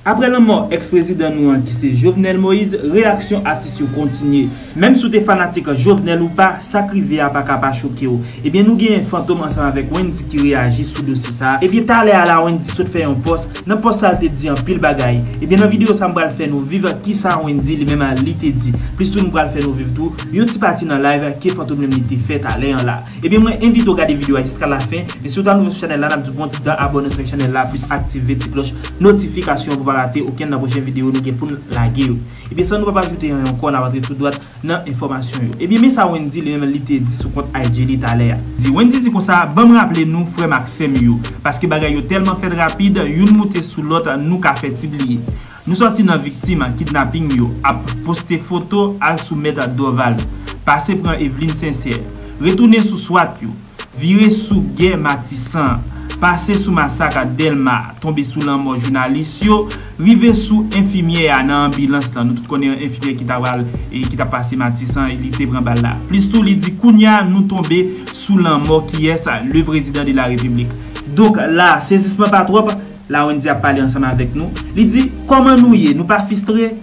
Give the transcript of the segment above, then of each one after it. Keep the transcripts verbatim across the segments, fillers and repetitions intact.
Apre lanmò èks prezidan nou an ki se Jovenel Moïse, reyaksyon atis yo kontinye. Menm si w te fanatik Jovenel ou pa, sa k rive a pa ka pa choke w. Ebyen, nou genyen Fantom ansanm avèk Wendy ki reyaji sou dosye sa a. Ebyen, talè a la, Wendy sot fè yon pòs. Nan pòs sa, l te di anpil bagay. Ebyen, nan videyo sa, m pral fè nou viv kisa Wendy li menm li te di. Plis tou, nou pral fè nou viv tou yon ti pati nan live ke Fantom li menm li te fè talè an la. Ebyen, mwen envite w gade videyo a jiska lafen. E si w ta nouvo sou chanèl la, n ap di w pran ti tan abòne sou chanèl la, plis aktive ti klòch notifikasyon pou w pa rate okenn nan pwochen videyo nou gen pou n lage yo. Ebyen, san nou pa pa ajoute anyen ankò, n ap antre tou dwat nan enfòmasyon yo. Ebyen, men sa Wendy li menm li te di sou kont I G li talè a. Di, Wendy di konsa, ban m raple nou, frè m ak sè m yo, paske bagay yo tèlman fèt rapid, youn moute sou lòt, nou ka fè ti bliye. Nou sòti nan viktim kidnaping yo ap poste foto al sou mèt Dorval, pase pran Eveline Sincère, retounen sou swat yo, vire sou gè Matisan, pase sou masak Dèlma, tonbe sou lanmò jounalis yo, rive sou enfimyè a nan anbilans lan. Nou tout konnen enfimyè ki ta pral e ki t ap pase Matisan, li te pran bal la. Plis tou, li di, kounye a, nou tonbe sou lanmò kiyès? Le président de la République. Donk, la, sezisman pa twòp, la Wendy ap pale ansanm avèk nou. Li di, kòman nou ye? Nou pa fistre?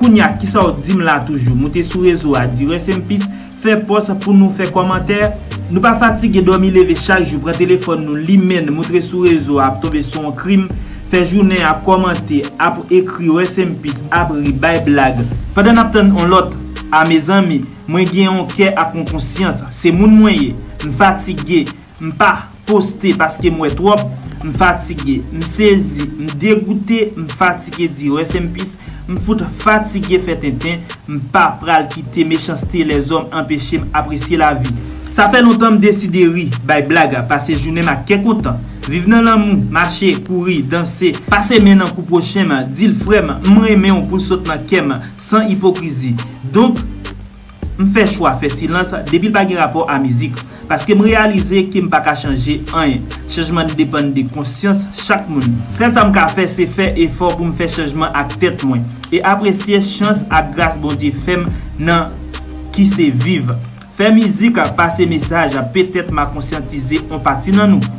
Kounye a, kisa w di m la toujou? Moute sou rezo a, di rest in peace, fè pòs pou nou fè kòmantè. Nou pa fatige dòmi leve chak jou, pran telefòn nou, limen, moutre sou rezo a, ap tonbe sou yon krim, fè jounen ap kòmante, ap ekri rest in peace, ap ri, bay blag. Pandan n ap tann yon lòt, a mezanmi, mwen gen yon kè ak yon konsyans. Se moun mwen ye. M fatige. M pa poste paske m wè twòp, m fatige, m sezi, m degoute, m fatige di rest in peace, m fout fatige fè tenten, m pa pral kite mechanste lèzòm anpeche m apresye lavi. Sa fè lontan m deside ri, bay blag, pase jounen m ak kè kontan, viv nan lanmou, mache, kouri, danse, pase men nan kou pwochen m, di l frè m, m renmen w pou l sot nan kè m, san ipokrizi. Donk, M fè chwa fè silans depi l pa gen rapò a mizik, paske m reyalize ke m pa ka chanje anyen. Chanjman depann de konsyans chak moun. Sèl sa m ka fè, se fè efò pou m fè chanjman ak tèt mwen e apresye chans ak gras Bondye fè m nan ki se viv. Fè mizik, pase mesaj, petèt m a konsyantize on pati nan nou.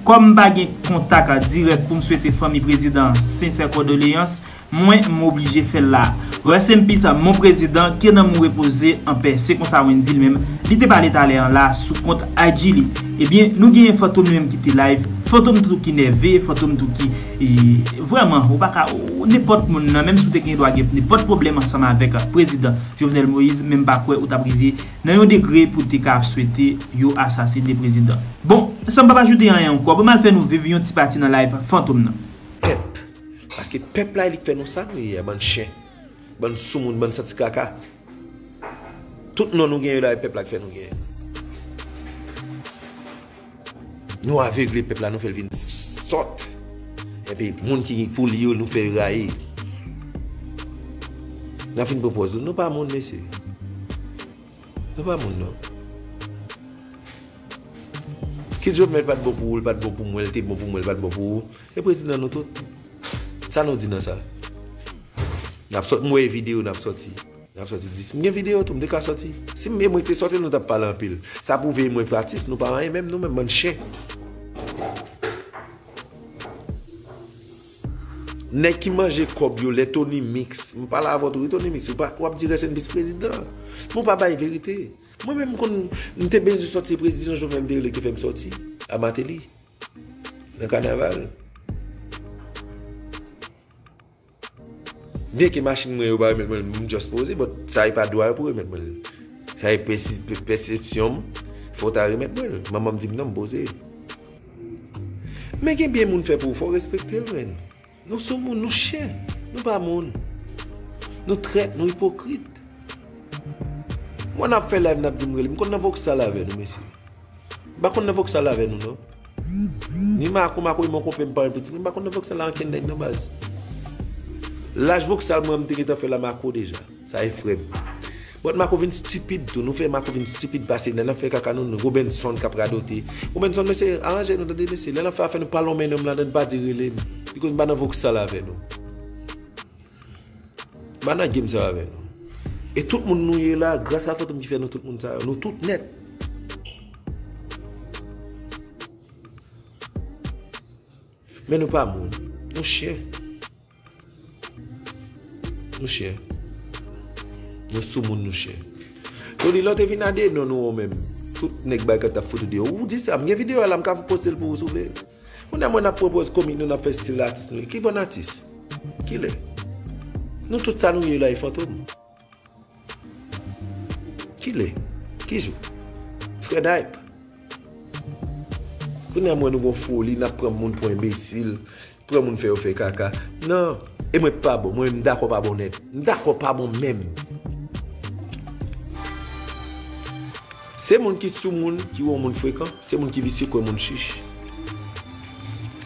Kòm m pa gen kontak dirèk pou m swete fanmi prezidan an sensè kondoleyans, mwen, m oblije fè l la. Rest in peace, mon président, ke nanm ou repoze an pè. Se konsa Wendy li menm, li te pale talè an la sou kont I G li. Ebyen, nou genyen Fantom li menm ki te live. Fantom tou ki nève, Fantom tou ki, e, vrèman, ou pa ka, ou, nenpòt moun nan, menm si w te gen dwa gen nenpòt pwoblèm ansanm avèk, a, prezidan Jovenel Moïse, men m pa kwè ou t ap rive nan yon degre pou w te ka ap swete yo asasine prezidan. Bon, san m pa pa ajoute anyen ankò, ban m al fè nou viv yon ti pati nan live Fantom nan. Pèp. Paske pèp la, e li k fè nou sa nou ye a, bann chen, bann soumoun, bann santi kaka. Tout non nou genyen la, e pèp la k fè nou genyen. Nou avegle pèp la, nou fè l vin sòt. Epi, moun ki pou li yo, nou fè yo rayi. N ap fin pran pòz nou. Nou pa moun, mesye. Nou pa moun, non. Kit Jovenel pa t bon pou ou, l pa t bon pou mwen, l te bon pou mwen, l pa t bon pou ou. E prezidan nou tout. Sa nou di nan sa? N ap sòt, m wè videyo n ap sòti. N ap sòti dis. M gen videyo tou, m te ka sòti. Si m, e mwen te sòti, nou t ap pale anpil. Sa pwouve mwen pa atis, nou pa anyen menm, nou menm bann chen. Nèg ki manje kòb yo, lè Tony Mix. M pale avè w tou, wi, Tony Mix. Ou pa, w ap di rest in peace prezidan. Men w pa bay verite. Mwen menm, m konn, m te bezwen sòti, prezidan Jovenel m te rele ki te fè m sòti. A Martelly. Nan kanaval. Byenke machin mwen yo pa remèt mwen l, m just poze, but sa e pa dwa yo pou remèt mwen l. Sa e pèsi-, pè-, pèsepsyon m, fò w ta remèt mwen l. Manman m di m non, m poze. Men gen byen moun fè pou ou, fò w respekte l, menn. Nou sou moun, nou chen. Nou pa moun. Nou trèt, nou ipokrit. Mwen n ap fè live, n ap di m rele. M konn nan Voksal avè nou, mesye. M pa konn nan Voksal avè nou, non. Ni Mako, Mako e mon konpè m pa yon pitit, m pa konn nan Voksal la ankenn nèg non baz. Laj Voksal mwen, m te gentan fè la Mako deja. Sa e frè m. But Mako vin stipid tou. Nou fè Mako vin stipid pase. Lè n ap fè kaka nou, nou Robenson k ap radote. Robenson, mesye, aranje nou, tande, mesye. Lè n ap fè afè nou, pa lonmen non m ladan, pa di rele m. Because m pa nan Voksal avè nou. M pa nan game sa avè nou. E tout moun nou ye la, gras a Fantom ki fè nou tout moun sa yo. Nou tout nèt. Men nou pa moun. Nou chen. Nou chen. Nou soumoun, nou chen. Tony, lè w te vin a Denon, nou menm. Tout nèg bay kòb t ap fout ou deyò. Ou di sa, m gen videyo a la, m ka poste l pou ou si w vle. Kounye a mwen n ap pran pòz komik nou, n ap fè stil atis nou. Ki bòn atis? Kilè? Nou tout sa nou ye la e fantom. Kilè? Ki jou? Fred Hype. Kounye a mwen nou gon foli, n ap pran moun pou enbesil, pran moun fè yo fè kaka. Non, e mwen pa bon, mwen m dakò pa bon nèt. M dakò pa bon menm. Se moun ki soumoun ki wè yon moun frekan, se moun ki visye k wè moun chich.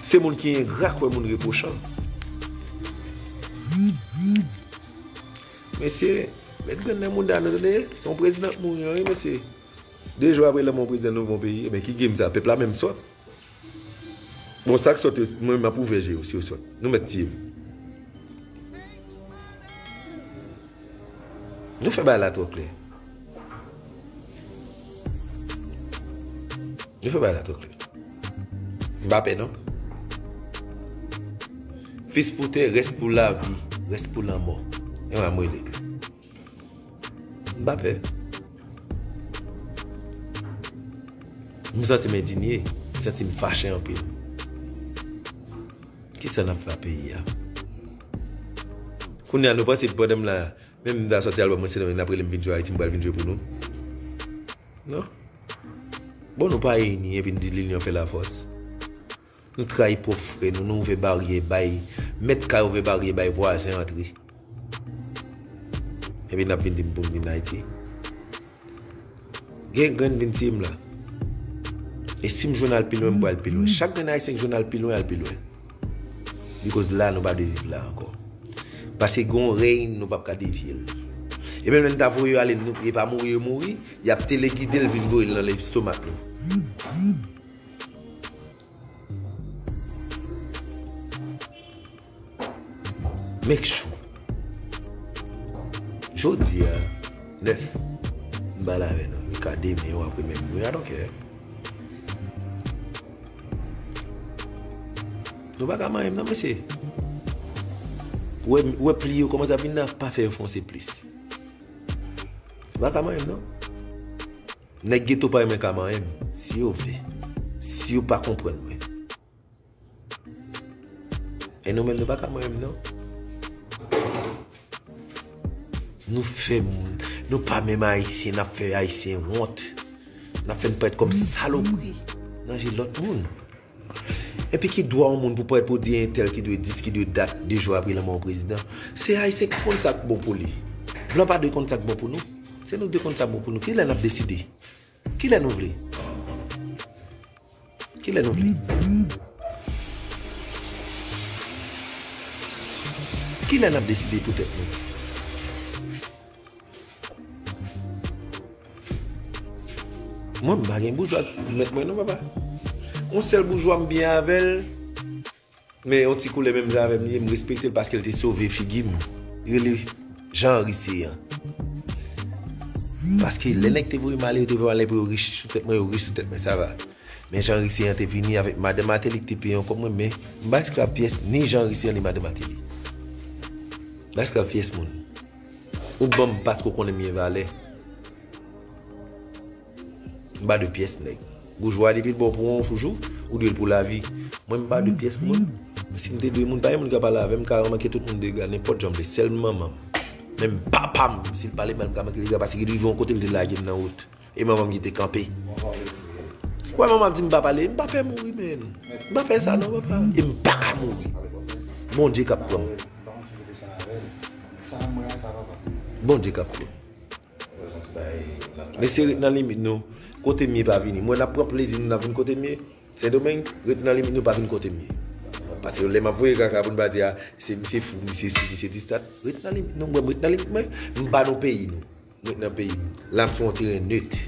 Se moun ki engra k wè moun repwochan. Mesye, met grenn nan mouda nou, tande? Se yon prezidan k mouri an, wi, mesye. De jou apre lanmò yon prezidan, nou vin yon peyi. Ebyen, ki game sa? Pèp la menm sòt. Bon, sa k sòt yo, mwen, m ap ouvè je yo, si yo sòt. Nou mèt tiye m. Nou fè bagay la twò klè. Nou fè bagay la twò klè. M pa pè, non. Fis pou tè, rès pou lavi, rès pou lanmò. E mwen, mwen li. M pa pè. M santi m endinye. M santi m fache anpil. Kisa n ap fè a peyi a? Kounye a, nou panse pandan m la, menm m ta sòti albòm mwen, se nan, n ap rele m vin jwe Ayiti, m pral vin jwe pou nou? Non. Bon, nou pa ini, epi n di linyon fè lafòs. Nou trayi pwòp frè nou, nou ouvè baryè bay, mèt kay ouvè baryè bay vwazen antre. Epi n ap vin di m pou m vin Ayiti. Gen grenn vin tiye m la. E si m jwenn al pi lwen, m pral pi lwen. Chak grenn ayisyen k jwenn al pi lwen, al pi lwen. Because la, nou pa dwe viv la ankò. Paske gon rèy, nou p ap ka devye l. E menm lè n ta voye yo ale, nou, e pa mouri yo mouri, y ap telegide l vin voye l nan lestomak nou. Make sure. Jodi a, nèf. M pa la avè nou. Li ka demen, ou apre menm. Wi, I don't care. Nou pa ka manyen m non, mesye. Ou wè, ou wè pli yo kòmanse ap vin nan, pa fè yo fonse plis. Nou pa ka manyen m non. Nèg geto pa renmen ka manyen m, si yo vle. Si yo pa konprann mwen. E nou menm, nou pa ka manyen m non. Nou fè moun, nou pa menm Ayisyen, n ap fè Ayisyen wont. N ap fè n parèt kòm salopri nan je lòt moun. Epi ki dwa yon moun pou parèt pou di entèl ki dwe dis, ki dwe dat, de jou apre lanmò yon prezidan? Se Ayisyen ki konn sa k bon pou li. Blan pa dwe konn sa k bon pou nou. Se nou dwe konn sa k bon pou nou. Kilè n ap deside? Kilè nou vle? Kilè nou vle? Kilè n ap deside pou tèt nou? Mwen, m pa gen boujwa k mèt mwen non, papa. Yon sèl boujwa m byen avè l, men yon ti koulè menm jan avè m li ye, m respekte l paske l te sove figi m. Rele Jean Henry Céant. Paske lè nèg te voye m ale, yo te voye m ale pou yo ri sou tèt mwen, yo ri sou tèt mwen, sa va. Men Jean Henry Céant te vini avèk madanm Martelly ki te peye yon kòb mwen, men m pa esklav pyès ni Jean Henry Céant ni madanm Martelly. M pa esklav pyès moun. Ou ban m paske w konnen m gen valè. M pa de pyès nèg. Boujwa depi l ba w pou yon jou, ou dwe l pou lavi. Mwen m pa de pyès moun. Si m te dwe moun, pa gen moun ka pale avè m, m ka ranmake tout moun dega, nenpòt jan m vle, sèl manman m. Menm papa m, si l pale mal, m ka manke l dega, paske li rive yon kote, l te lage m nan wout. E manman m ki te kanpe. Ou wè manman m di m pa pale, m pa pè mouri, menn. M pa pè sa non, papa. E m pa ka mouri. Bondye k ap pran m. Bondye k ap pran m. Mesye, ret nan limit nou. Kote m ye pa vini. Mwen n ap pran plezi nou, n ap vin kote m ye. Sendomeng, ret nan limit nou, pa vin kote m ye. Paske lè m ap voye kaka pou n pa di, a, se misye fou, misye si, misye distat. Ret nan limit nou, mwen, ret nan limit mwen. M pa nan peyi nou. Mwen nan peyi m. La m sou yon teren net.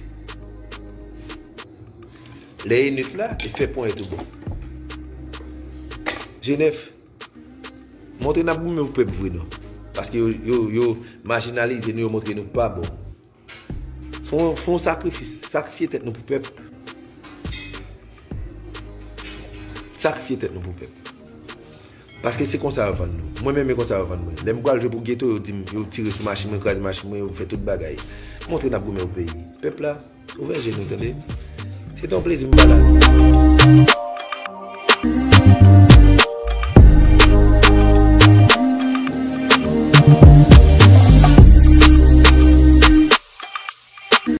Lè e net la, e fè ponyèt ou bon. Jenèf, montre n ap goumen pou pèp vre non. Paske yo, yo, yo majinalize nou, yo montre nou pa bon. Fè yon, fè yon sakrifis, sakrifye tèt nou pou pèp. Sakrifye tèt nou pou pèp. Paske se konsa yo vann nou. Mwen menm, e konsa yo vann mwen. Lè m pral jwe pou geto, yo di m, yo tire sou machin mwen, kraze machin mwen, yo fè tout bagay. Montre n ap goumen pou peyi. Pèp la, ouvè je nou, tande. Se te yon plezi m pa la.